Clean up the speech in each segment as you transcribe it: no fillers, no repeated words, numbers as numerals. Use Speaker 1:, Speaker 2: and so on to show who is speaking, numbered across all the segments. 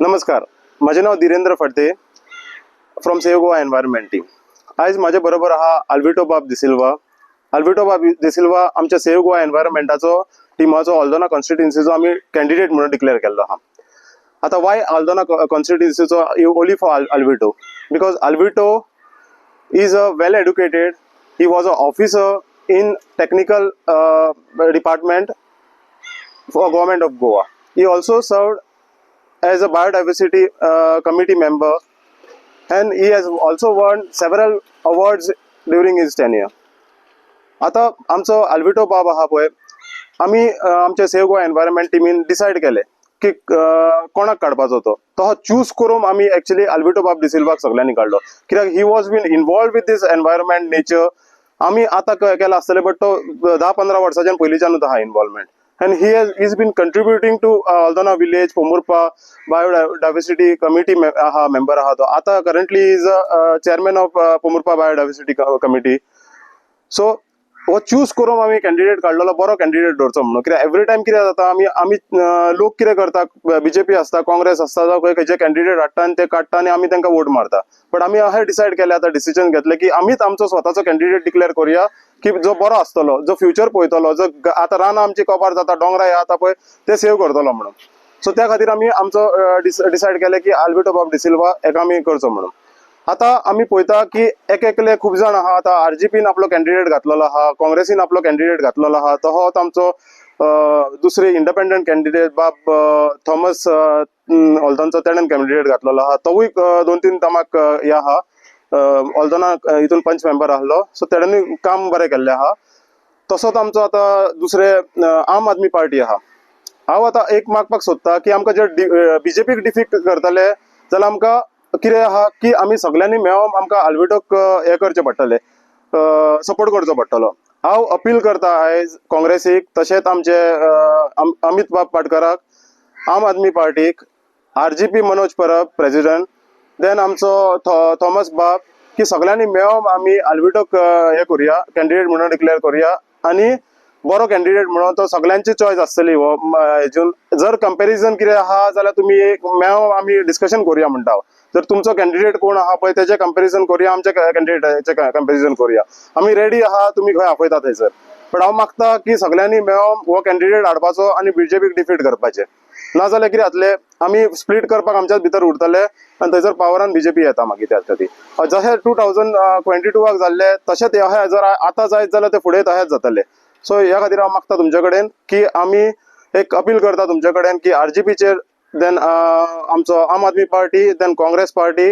Speaker 1: नमस्कार, म्हजें नांव Dhirendra Phadte from save Goa environment team. आयज म्हाजे बरोबर आहा आल्विटो बाब डिसिल्वा. आल्विटो बाब डिसिल्वा आमच्या सेव गोवा एनवायरमेंटाचो टिमाचो आल्दोना कॉन्स्टिट्युन्सीचो आमी कॅन्डिडेट म्हणून डिक्लेअर केल्लो आहा. आतां Y Aldona कॉन्स्टिट्युन्सीचो only for Alvito? Because Alvito is a well educated, he was a officer in technical department for Government of Goa. He also served as a biodiversity committee member and he has also won several awards during his tenure. आता आमचो आल्विटो बाब आहा पळय, आमी आमच्या save Goa environment टिमीन decide केलें की कोणाक काडपाचो तो. तो चूज करून आमी एक्चुअली आल्विटो बाब डिसिल्वाक सगळ्यांनी काडलो, कित्याक he was been involved with this environment, nature. आमी आतां केलां आसतलें, बट तो 10-15 वर्साच्यान पयलींच्यानूच आहा involvement and he has he's been contributing to Aldona village, Pomburpa biodiversity committee आहा, मेंबर आहा तो. आता currently is chairman of Pomburpa biodiversity committee. So हो चूज करून आमी कॅन्डिडेट काडलेलो, बरो कॅन्डिडेट दवरचो म्हणून. कित्याक एवरी टायम कितें जाता, आमी आमी लोक कितें करता, बीजेपी आसता, काँग्रेस आसता, जावं खंय खंयचे कॅन्डिडेट हाडटा आनी ते काडटा आनी आमी तांकां वोट मारता. बट आमी अशें डिसायड केलें, आतां डिसिजन घेतलें की आमीच आमचो स्वताचो कॅन्डिडेट डिक्लेअर करुया की जो बरो आसतलो, जो फ्युचर पळयतलो, जो आतां रानां आमची कबार जाता, दोंगरा हे आतां पळय ते सेव करतलो म्हणून. सो त्या खातीर आमी आमचो डिसायड केलें की आल्बिटो बाब डिसिल्वा हेका आमी करचो म्हणून. आतां आमी पळयता की एक एकले खूब जाण आहा. आतां आरजीपीन आपलो कॅन्डिडेट घातलेलो आहा, काँग्रेसीन आपलो कॅन्डिडेट घातलेलो आहा. तसोच आमचो दुसरे इंडिपेंडंट कॅन्डिडेट बाब थॉमस ऑल्दोनचो, तेणेन कॅन्डिडेट घातलेलो आहा. तोवूय दोन तीन टर्माक हे आहा, ऑल्दोना हितून पंच मेंबर आहलो. सो तेणेनूय काम बरें केल्लें आहा. तसोच आमचो आतां दुसरे आम आदमी पार्टी आहा. हांव आतां एक मागपाक सोदता की आमकां जर बीजेपीक डिफीट करतले जाल्यार आमकां कितें आहा की आमी सगल्यांनी मेळोन आमकां आल्विटोक हें करचें पडटलें, सपोर्ट करचो पडटलो. हांव अपील करता आयज काँग्रेसीक, तशेंच आमचे अमित बाब पाटकराक, आम आदमी पार्टीक, आरजीपी मनोज परब प्रेसिडेंट, देन आमचो थॉमस बाब, की सगल्यांनी मेळोन आमी आल्विटोक हें करुया, कॅन्डिडेट म्हणून डिक्लेअर करुया आनी बरो कॅन्डिडेट म्हणून तो सगळ्यांची चॉयस आसतली. हो हेजून जर कंपॅरिझन कितें आहा जाल्यार तुमी एक मेळोन आमी डिस्कशन करुया म्हणटा हांव. जर तुमचो कॅन्डिडेट कोण आहा पळय तेजें कंपॅरिझन करुया, आमच्या कॅन्डिडेटाचें कंपॅरिझन करुया. आमी रेडी आहा, तुमी खंय आपयता थंयसर. बट हांव मागता की सगळ्यांनी मेळोन हो कॅन्डिडेट हाडपाचो आनी बीजेपीक डिफीट करपाचें. नाजाल्यार कितें जातलें, आमी स्प्लीट करपाक आमच्याच भितर उरतले आनी थंयसर पावरान बीजेपी येता मागीर त्या खातीर. जशें 2022वाक जाल्लें तशेंच अशें जर आतां जायत जाल्यार ते फुडें तशेंच जातलें. सो ह्या खातीर हांव मागता तुमचे कडेन की आमी एक अपील करता तुमचे कडेन की आरजीपीचेर, देन आमचो आम Aadmi party, then Congress party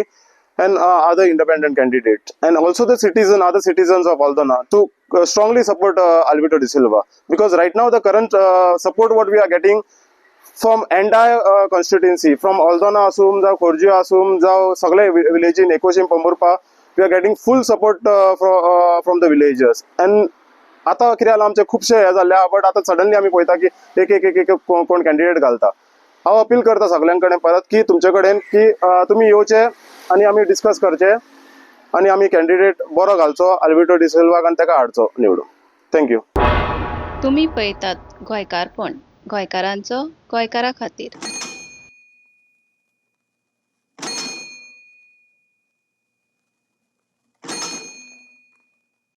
Speaker 1: and other independent candidates and also the citizen, other citizens of Aldona to strongly support Alvito De Silva, because right now the current support what we are getting from entire constituency, from Aldona आसूं जावं खोर्जी आसूं जावं सगळे विलेजीन, एकोशीम, Pomburpa, we are getting full support from the villagers. And आतां कितें जालां, आमचे खुबशे हे जाल्ले आहा, बट आतां सडनली आमी पळयता की एक एक एक एक कोण कोण कॅन्डिडेट घालता. हांव अपील करता सगळ्यां कडेन परत की तुमचे कडेन की तुमी येवचे आनी आमी डिस्कस करचे आनी आमी कॅन्डिडेट बरो घालचो आल्विटो डिसिल्वाक आनी ताका हाडचो निवडून. Thank you.
Speaker 2: तुमी पळयतात गोंयकारपण, गोंयकारांचो गोंयकारा खातीर.